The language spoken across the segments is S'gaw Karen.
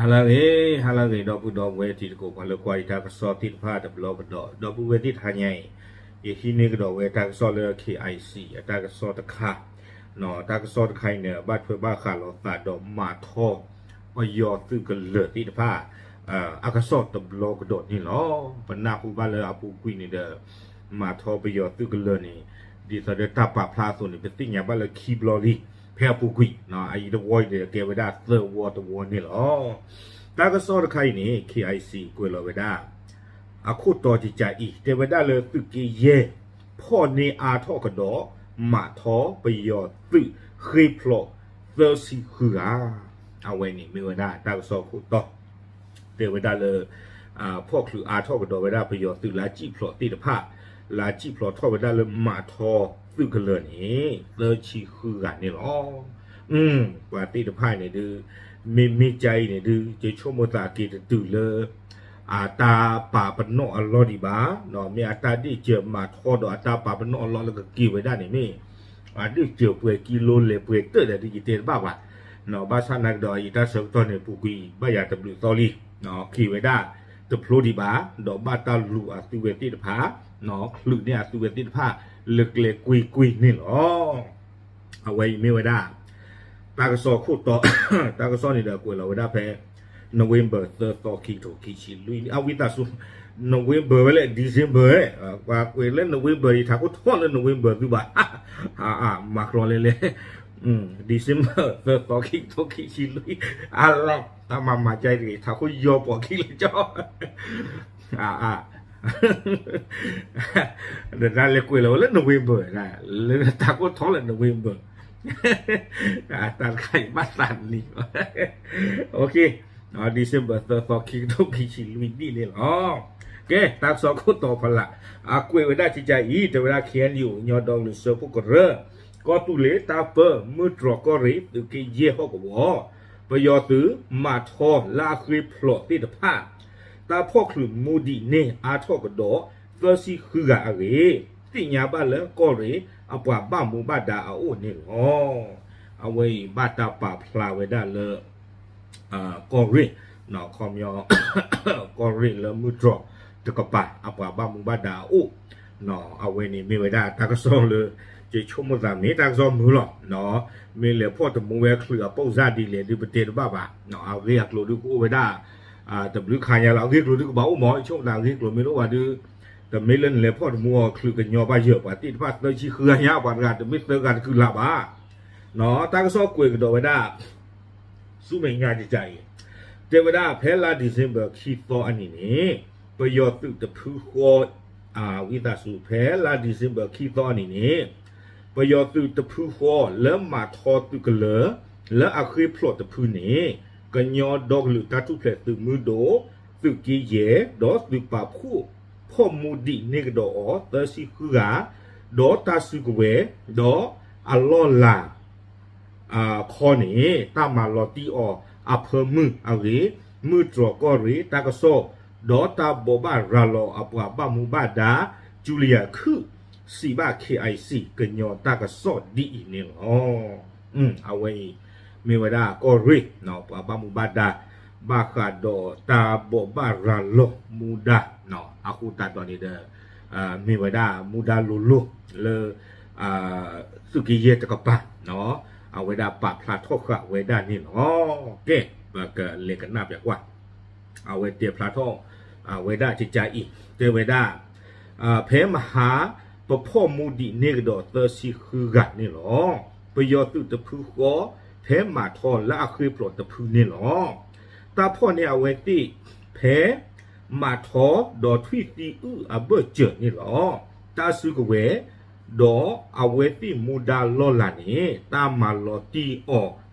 ဟါလၢအဂ့ၤ, ဟါလၢအဂ့ၤ ဒီပုၢ်ဒီဝဲၢ်တံၤသကိး ပှၤလၢကွၢ်ယတၢ်ကစီၣ်သ့ၣ်တဖၣ်တဘျီကဒီး, ဒီပုၢ်ဝဲၢ်သ့ၣ်တဖၣ်ညါအံၤ, ယဟံးန့ၢ်ကဒီးဝဲတၢ်ကစီၣ်လၢ K I C အတၢ်ကစီၣ်တခါ, တၢ်ကစီၣ်တခါအံၤန့ၣ် ဘၣ်ထွဲဘၣ်ဃးလိာ်သးဒီးမၤထီ ပယီၤသုးကလၢၤသ့ၣ်တဖၣ် အကစီၣ်တဘျီကဒီးန့ၣ်လီၤ. ပနၢ်ဟူဘၣ်လၢအပူၤကွံာ်န့ၣ်ဒီး မၤထီပယီၤသုးကလၢၤန့ၣ် ဒ်သိးဒီးတၢ်ပာ်ဖျါအသိးန့ၣ် ပသ့ၣ်ညါဘၣ်လၢခံဘျီလံ, ဖဲအပူၤကွံာ် အအံၤတဝီအံၤဒီးကဲဝဲဒၣ်သၢဝီတဝီန့ၣ်လီၤ. တၢ်ကစီၣ်တခါအံၤန့ၣ် K I C ကွဲးလီၤဝဲဒၣ် အခိၣ်တီကကးအံၤ တဲဝဲဒၣ်လၢသုးက့ယဲၢ် ဖီၣ်န့ၢ်အါထီၣ်ကဒီး မၤထီပယီၤသုးဃ့ၢ်ဖျိးသၢဆံဃုဂၤ, အဝဲန့ၣ်မ့ၢ်ဝဲဒၣ်တၢ်ကစီၣ်အခိၣ်တီ တဲဝဲဒၣ်လၢ ဖီၣ်ချုးအါထီၣ်ကဒီးဝဲဒၣ်ပယီၤသုးလၢအစံၣ်ဖျိးသ့ၣ်တဖၣ်, လၢအစံၣ်ဖျိးထီၣ်ဝဲဒၣ်လၢမၤထီသုးကလၢၤန့ၣ် သၢဆံဃုဂၤန့ၣ်လီၤ. ပှၤသ့ၣ်တဖၣ်အံၤန့ၣ်ဒုး မ့မ့ၢ်ကါအံၤန့ၣ်ဒုး ယဆိကမိၣ်သးက့ၤတတုၤလၢ အတၢ်ပာ်ပနီၣ်အလီၢ်ဒံးဘၣ်, မ့ၢ်အတၢ်ဒ့ၣ်စၢၤမၤထီဒီးအတၢ်ပာ်ပနီၣ်အလီၢ်လၢကက့ၤဝဲဒၣ်န့ၣ်မ့ၢ် အဒ့ၣ်စၢၤပှဲၤကံလိလဲၤပှဲၤတၢၣ်ဒီးဒုးယတဲတဘၣ်ဘၣ်, ဘၣ်ဆၣ်နာ်ကဒီးယတၢ်ဆၢကတီၢ်န့ၣ် ပူၤကွံာ်ဘၣ်ယၤတဘျုးသီလံ, က့ၤဝဲဒၣ်တဖျိဒံးဘၣ်, ဒီးဘၣ်တၢ်လူၤအသုဝဲသ့ၣ်တဖၣ်, ချုးန့ၢ်အသုဝဲသ့ၣ်တဖၣ် လၢကျဲကွ့ၢ်ကွ့ၢ်န့ၣ်လီၤ. အဝဲအံၤမ့ၢ်ဝဲဒၣ် တၢ်ကစီၣ်ခိၣ်တီ, တၢ်ကစီၣ်န့ၣ်ဒီးကွဲးလီၤဝဲဒၣ်ဖဲ November သၢသီ ခံကထိခံဆံလွံၢ်နံၣ် အဝံသးစူၤ, November ဝဲလဲၣ် December ဝဲ, ပှၤကွဲးလၢ November ယထးခိၣ်ထီၣ်လၢ November သုဘၣ်, မၤကျီလဲလဲ, December သၢသီ ခံကထိခံဆံလွံၢ်, အလီၤ တၢ်မၤမၤကါအံၤတဂ့ၤ ထးခိၣ်ယီၤပိာ်ခံလၢကၠီ ဒီးတၢ်လဲၤကွဲးလီၤဝဲလၢ November လၢတၢ်ကိၢ်ထီၣ်လၢ November, တၢ်တခါအံၤဘၣ်သးနံၤ, December သၢသီ ခံကထိခံဆံလွံၢ်နံၣ်န့ၣ်လီၤ. ကဲ တၢ်ကစီၣ်ခိၣ်တီဖီလာ်, အကွဲးဝဲဒၣ်ကကးအံၤ တဲဝဲဒၣ် K N U ကညီဒီကလုာ်စၢဖှိၣ်ကရၢ ကီၢ်သူလ့ၤတၢ်ပၢ မုၢ်တြီၤကီၢ်ရ့ၣ် သုးက့ယဲၢ်ဟီၣ်ကဝီၤ ပယီၤသုးမၤထီလၢအဃ့ၢ်ဖျိးသ့ၣ်တဖၣ် တၢ်ဖီၣ်ချုးမူဒံးန့ၢ်အါထီၣ်ကဒီး သၢဆံဃုဂၤအဂ့ၢ် သ့ၣ်ညါဘၣ်လၢကီၢ်ရ့ၣ်အပှၤဘၣ်မူဘၣ်ဒါအအိၣ်န့ၣ်လီၤ. အဝဲအံၤဘၣ်တၢ်ပာ်ဖျါဝဲဒၣ်လၢ ကီၢ်ရ့ၣ်, ခီပညီ ကီၢ်ရ့ၣ်လၢမုၢ်တြီၤတကပၤ အပှၤဘၣ်မူဘၣ်ဒါအအိၣ်, အဝဲန့ၣ်မ့ၢ်ဝဲဒၣ်တၢ်ကစီၣ်လၢ ယဆိကမိၣ်သးမ့ၢ်တၢ်ကစီၣ်မုာ်လီၤ. မ့ၢ်လဲၤဖီၣ်တမူဝဲချုးအပိၢ်စၢ်ဒ်လဲၣ်ဒုးပတဲတဘၣ်ဘၣ်. အဂ့ၢ်အကျိၤဒုးကအိၣ်ဝဲဒၣ် တဘျုးခါညါလီၤ. အဂ့ၢ်အကျိၤဒုးကဘၣ်အိၣ်မး ယဆိကမိၣ်သးအဂ့ၢ်အကျိၤမ့ၢ်တအိၣ်ဘၣ်ဒုး တမ့ၢ်လၢနလဲၤဖီၣ်တမူအီၤချုးကညီဘၣ်ယၢၤ ပှၤသ့ၣ်တဖၣ်သၢဆံဃုဂၤညါ ပှၤတဂၤတမ့ၢ်သၢဂၤတကုာ်လၢၤဘၣ်. တၢ်ကစီၣ်ကွဲးကဒီးဝဲဒၣ် ဆူမဲာ်ညါကကးအံၤ တဲဝဲဒၣ်ဖဲလါ December ခံသီအနံၤန့ၣ် ပယီၤသုးတဖုဃီ ဝံသးစူၤ ဖဲလါ December ခံသီအနံၤန့ၣ် ပယီၤသုးတဖုဃီလၢမၤထီသုးကလၢၤ လၢအဃ့ၢ်ဖျိးတဖုန့ၣ် ကညီဒီကလုာ်တၢ်ထူၣ်ဖျဲးသုးမုၢ်ဒိၣ် သုးက့ယဲၢ် ဒီးသုးပာ်ဖှိၣ် ဖီၣ်မူဒံးန့ၢ်ကဒီးအီၤ သၢဆံဃုဂၤ ဒီးတၢ်စုကဝဲၤ ဒီးအလီၢ်လၤ ခီန့ၣ် တၢ်မၤလီၤတံၢ်အီၤအဖၢမုၢ်အဂ့ၢ် မုၢ်တြီၤကီၢ်ရ့ၣ်တၢ်ကစီၣ် ဒီးတၢ်ဘိးဘၣ်ရၤလီၤအပှၤဘၣ်မူဘၣ်ဒါ ကၠူလံယၤခုၣ် စံးဘၣ် K I C ကညီတၢ်ကစီၣ်ဒ်အံၤန့ၣ်လီၤ. အဝဲအံၤ မ့ၢ်ဝဲဒၣ်ကီၢ်ရ့ၣ် ပှၤဘၣ်မူဘၣ်ဒါ ဘၣ်ဃးဒီးတၢ်ဘိးဘၣ်ရၤလီၤမူဒါ အဃိသတးဒီးန့ၣ်ဒီး မ့ၢ်ဝဲဒၣ်မူဒါလိၤလိၤလၢ သုးက့ယဲၢ်တကပၤ အဝဲဒၣ်ပာ်ဖျါထီၣ်ဃာ်ဝဲဒၣ်န့ၣ်လီၤ. ကဲ ပကလဲၤကနၣ်ပျးကွၢ် အဝဲတဲဖျါထီၣ် အဝဲဒၣ်ကကးအံၤ တဲဝဲဒၣ် ဖဲမဟါ ပဖီၣ်မူဒံးန့ၢ်ကဒီးသၢဆံဃုဂၤန့ၣ်လီၤ. ပယီၤသုးတဖုဃီ ဖဲမၤထီလၢအဃ့ၢ်ဖျိးတဖုန့ၣ်လီၤ. တၢ်ဖီၣ်န့ၢ်အဝဲသ့ၣ် ဖဲ မၤထီဒီးထွံၣ်သံအုၣ်အဘၢၣ်စၢၤန့ၣ်လီၤ. တၢ်စုကဝဲၤ ဒီးအဝဲသ့ၣ်မူဒါလီၢ်လၤန့ၣ် တၢ်မၤလီၤတံၢ်အီၤ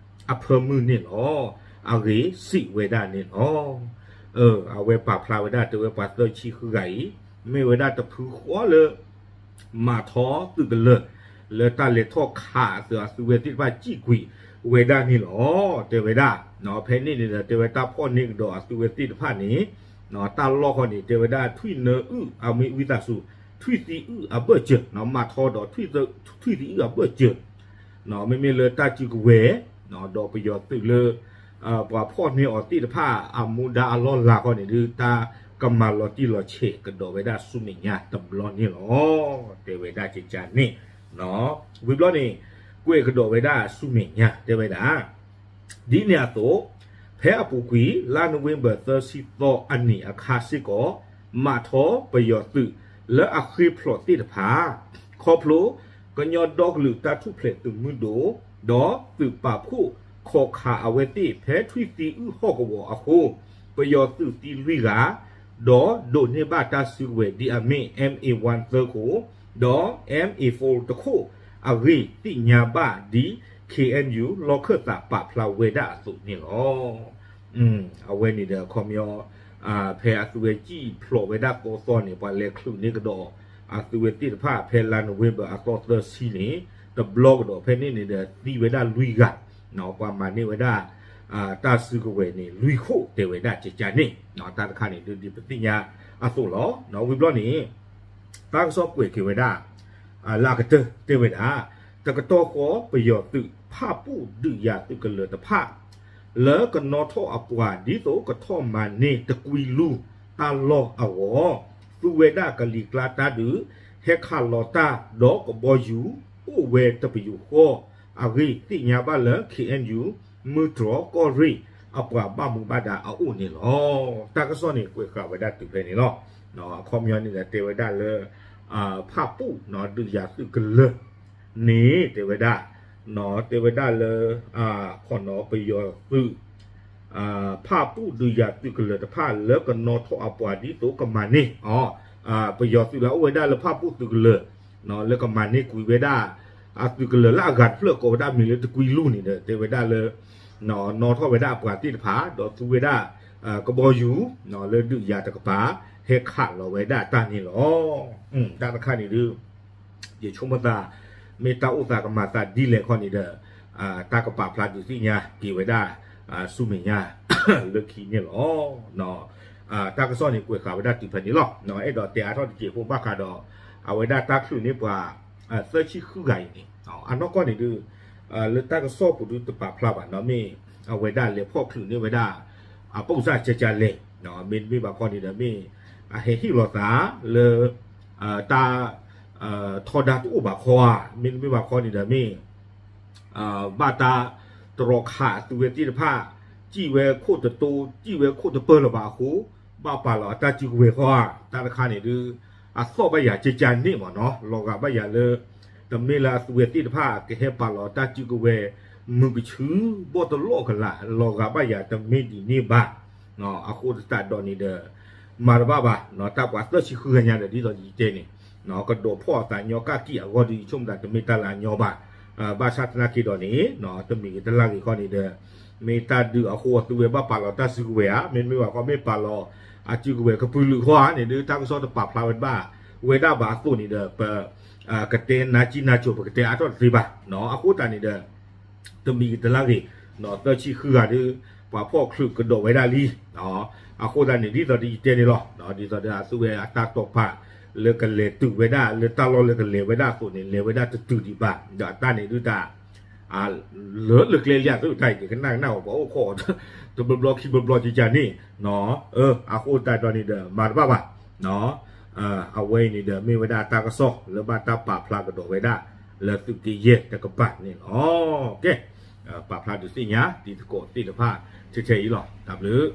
အဖၢမုၢ်န့ၣ်လီၤ. အဂ့ၢ်စံးဝဲဒၣ်န့ၣ်လီၤ. အဝဲပာ်ဖျါဝဲဒၣ်တဲဝဲပှၤသၢဆံဃုဂၤအံၤ မ့ၢ်ဝဲဒၣ်တဖုဃီလၢ မၤထီသုးကလၢၤ လၢတၢ်လဲၤထီၣ်ခးအသုးအသုဝဲသ့ၣ်တဖၣ်စံၣ်ကွံာ်ဝဲဒၣ်န့ၣ်လီၤ. တဲဝဲဒၣ် ဖဲန့ၣ်န့ၣ်ဒီး တဲဝဲတၢ်ဖီၣ်န့ၢ်ကဒီးအသုဝဲသ့ၣ်တဖၣ်န့ၣ် တၢ်လီၢ်ဃီန့ၣ် တဲဝဲဒၣ်ထွံၣ်နၢအုၣ် အမ့ၢ်ဝံသးစူၤ ထွံၣ်သံအုၣ်အဘၢၣ်စၢၤ မၤထီဒီး ထွံၣ်သံအုၣ်အဘၢၣ်စၢၤ မ့မ့ၢ်လၢတၢ်စုကဝဲၤ ဒီးပယီၤသုးလၢ ပှၤဖီၣ်န့ၢ်အီၤသ့ၣ်တဖၣ် အမူဒါအလီၢ်လၤဃီန့ၣ်ဒုး တၢ်ကမၤလီၤတံၢ်လီၤဆဲးကဒီးဝဲဒၣ်ဆူမဲာ်ညါတဘျီန့ၣ်လီၤ. တဲဝဲဒၣ်ကကန့ၣ်, ဝံၤဘျီန့ၣ် ကွဲးကဒီးဝဲဒၣ်ဆူမဲာ်ညါ တဲဝဲဒၣ် ဒ်န့ၣ်အသိး, ဖဲအပူၤကွံာ် လါနိၣ်ဝ့ဘၢၣ်သၢဆံသီအနံၤအခါစ့ၢ်ကီး မၤထီပယီၤသုးလၢအဃ့ဖျိးသ့ၣ်တဖၣ် ခီဖျိ ကညီဒီကလုာ်တၢ်ထူၣ်ဖျဲးသုးမုၢ်ဒိၣ် ဒီးသုးပာ်ဖှိၣ်ခီၣ်ခးအဝဲသ့ၣ် ဖဲထွံၣ်သံအုၣ်ဟီၣ်ကဝီၤအဃိ ပယီၤသုးသံလွံၢ်ဂၤ ဒီးဒိးန့ၢ်ဘၣ်တၢ်စုကဝဲၤဒ်အမ့ၢ် M A one သၢခိၣ် ဒီး M A four တခိၣ်အဂ့ၢ် သ့ၣ်ညါဘၣ်ဒ် K N U လီၢ်ခၢၣ်သးပာ်ဖျါဝဲဒၣ်အသိးန့ၣ်လီၤ. အဝဲန့ၣ်ဒီးအခီပညီ ဖဲအသုဝဲစံၣ်ဖျိးဝဲဒၣ်သီသီန့ၣ် ပှၤလဲၤချုးန့ၢ်ကဒီး အသုဝဲသ့ၣ်တဖၣ် ဖဲလါနိၣ်ဝ့ဘၢၣ်အသီသၢဆံန့ၣ် တဘျီကဒီးဖဲန့ၣ်န့ၣ်ဒီး သံဝဲဒၣ်လွံၢ်ဂၤ, ပှၤမၤန့ၢ်ဝဲဒၣ် တၢ်စုကဝဲၤန့ၣ် လွံၢ်ခိၣ်တဲဝဲဒၣ်ကကန့ၣ်, တၢ်တခါန့ၣ်ဒုးဒ်ပသ့ၣ်ညါအသိးလီၤ. ဝံၤဘျီန့ၣ် တၢ်ကစီၣ်ကွဲးက့ၤဝဲဒၣ် လၢအကတၢၢ်တဲဝဲဒၣ် တကတီၢ်ဃီပယီၤသုးဖၣ်ပူၣ်ဒုးယၤသုးကလၢၤတဖၣ် လၢကနီၣ်ထီၣ်အပှၤဒ်သိးကထီၣ်မၤန့ၢ်တကွံလူၢ်တၢ်လီၢ်အဂီၢ် သူဝဲဒၣ်ကလံၤကျါတၢ်ဒုး ဟဲခးလီၤတၢ်ဒီးကဘီယူၤ အိၣ်ဝဲတပယူာ်ဃီအဂ့ၢ် သ့ၣ်ညါဘၣ်လၢ K N U မုၢ်တြီၢ်ကီၢ်ရ့ၣ် အပှၤဘၣ်မူဘၣ်ဒါအအိၣ်န့ၣ်လီၤ. တၢ်ကစီၣ်န့ၣ်ကွဲးဃာ်ဝဲဒၣ်တုၤဖဲန့ၣ်လီၤ. အခီပညီန့ၣ်ဒီးတဲဝဲဒၣ်လၢ ဖၣ်ပူၣ် ဒုးယၤသုးကလၢၤန့ၣ် တဲဝဲဒၣ် တဲဝဲဒၣ်လၢ ခီနီၤပယီၤသုး ဖၣ်ပူၣ်ဒုးယၤသုးကလၢၤတဖၣ်လၢကနီၣ်ထီၣ်အပှၤဒ်သိးကမၤန့ၢ် ပယီၤသုးလၢအအိၣ်ဝဲဒၣ်လၢဖၣ်ပူၣ်သုးကလၢၤ လၢကမၤန့ၢ်ကွံာ်ဝဲဒၣ် အသုးကလၢၤလၢအဂၤတဖျၢၣ်ကိးဝဲဒၣ်မံၤလၢတကွံလူၢ်န့ၣ်ဒီး တဲဝဲဒၣ်လၢ နီၣ်ထီၣ်ဝဲဒၣ်အပှၤသ့ၣ်တဖၣ် ဒီးသူဝဲဒၣ် ကဘီယူၤ လၢဒုးယၤတကပၤ ဟဲခးလီၤဝဲဒၣ်တၢ်န့ၣ်လီၤ. တၢ်တခါန့ၣ်ဒုး ယဆိကမိၣ်သး မ့ၢ်တၢ်အိၣ်သးကမၤသးဒ်လဲၣ်ခီန့ၣ်ဒီး တၢ်ကပာ်ဖျါဒုးသ့ၣ်ညါက့ၤဝဲဒၣ် ဆူမဲာ်ညါ လၢခံန့ၣ်လီၤ. တၢ်ကစီၣ်န့ၣ်ကွဲးဃာ်ဝဲဒၣ်တုၤဖဲန့ၣ်လီၤ. အဲၣ်ဒိးတဲအါထီၣ်တစဲးဖိဘၣ်ဃးဒီး အဝဲဒၣ်တၢ်ချုးန့ၢ်ပှၤ သၢဆံဃုဂၤအံၤန့ၣ် အနီၢ်ကီၢ်န့ၣ်ဒုး လၢတၢ်ကစီၣ်ပူၤဒုးတပာ်ဖျါဘၣ်နီၤ မ့ၢ်အဝဲဒၣ်လဲၤဖီၣ်ချုးန့ၢ်ဝဲဒၣ် အပိၢ်စၢ်ကကလဲၣ် မ့တမ့ၢ်ဘၣ်ခီန့ၣ်ဒီး မ့ၢ်အဟဲဟ့ၣ်လီၤသးလၢ တၢ် ထီဒါတအိၣ်ဘၣ်ခီဧါ မ့တမ့ၢ်ဘၣ်ခီန့ၣ်ဒီးမ့ၢ် ဘၣ်တၢ်တရီခးအသုဝဲသ့ၣ်တဖၣ် စံၣ်ဝဲခိၣ်တတိ စံၣ်ဝဲခိၣ်တပၢၢ်လၢၤဘၣ်အဃိ ဘၣ်ပာ်လီၤအတၢ်စုကဝဲၤဃီဧါ တၢ်တခါန့ၣ်ဒုး အသီၣ်ဘၣ်ယၤကကန့ၣ်မ့ၢ်နီၤ လီၤဂာ်ဘၣ်ယၤလၢ တမ့ၢ်လၢအသုဝဲသ့ၣ်တဖၣ်ကဟဲပာ်လီၤတၢ်စုကဝဲၤ မုာ်ကဆူဘီၣ်တလီၢ်ကလာ် လီၤဂာ်ဘၣ်ယၤတမ့ၢ်ဒ်န့ၣ်ဘၣ် အဃိသတးဒီးန့ၣ်ဒီး မၤတဘၣ်ဘၣ် တၢ်ပှၤသၢဆံဃုဂၤညါဒီးဒ်သိးယတဲန့ၣ် ကဒိးဖီၣ်အသးညီကၣ်ကံၣ်အဂီၢ်ဒီးယဆိကမိၣ်သးတမ့ၢ်တၢ်လၢအညီဘၣ် ဘၣ်ဆၣ်သနာ်က့ဒီးန့ၣ် တမံၤဂ့ၤတလၢ်ဂ့ၤခီန့ၣ်ဒီး မ့ၢ်တၢ်ဒုးအဃိအသုဝဲဘၣ်ပာ်လီၤတၢ်စုကဝဲၤဧါ မ့တမ့ၢ်ဘၣ်ခီမ့ၢ်ပာ်လီၤ အစုကဝဲၤကပုာ်လုာ်ဃီဧါန့ၣ်ဒုး တၢ်ကစီၣ်တပာ်ဖျါဝဲဘၣ် ဝဲဒၣ်ဘၣ်အသိးန့ၣ်ဒီး ပ ကတဲနါကံၣ်နါကိၤ ပကတဲအါထီၣ်တသ့ဘၣ် အဃိသတးန့ၣ်ဒီး တမံၤဂ့ၤတလၢ်ဂ့ၤ သၢဆံဃုဂၤဒုး ပှၤဖီၣ်ချုးကဒီးဝဲဒၣ်လံ အဃိသတးန့ၣ် ဒ်သိးဒီးယတဲန့ၣ်လီၤ ဒ်သိးဒီးအသုဝဲအတၢ်တိာ်ပာ် လၢကလဲၤတုၤဝဲဒၣ် လၢတၢ်လီၢ်လၢကလဲၤဝဲဒၣ်အသိးန့ၣ် လဲၤဝဲဒၣ်တတုၤဒံးဘၣ် ဒီးအတၢ်န့ၣ်ဒုးတၢ် လၢလၢကျဲလၢအသုတၢ်အံၤန့ၣ် ကနၣ်ကနၣ်အီၤပှၤအိၣ်ခိး တဘျီဘျီခံဘျီဘျီကကန့ၣ် အဃိသတးဒီးန့ၣ်ဒီး မၤတဘၣ်ဘၣ် အဝဲအံၤန့ၣ်ဒီး မ့ၢ်ဝဲဒၣ်တၢ်ကစီၣ်လၢဘၣ်တၢ်ပာ်ဖျါကဒီးဝဲဒၣ် လၢသုးက့ယဲၢ်တကပၤန့ၣ်လီၤ. ကဲ ပာ်ဖျါဒုးသ့ၣ်ညါ ဒ်သကိးသ့ၣ်တဖၣ် ထဲထဲအံၤလီၤ. တၢ်ဘျုး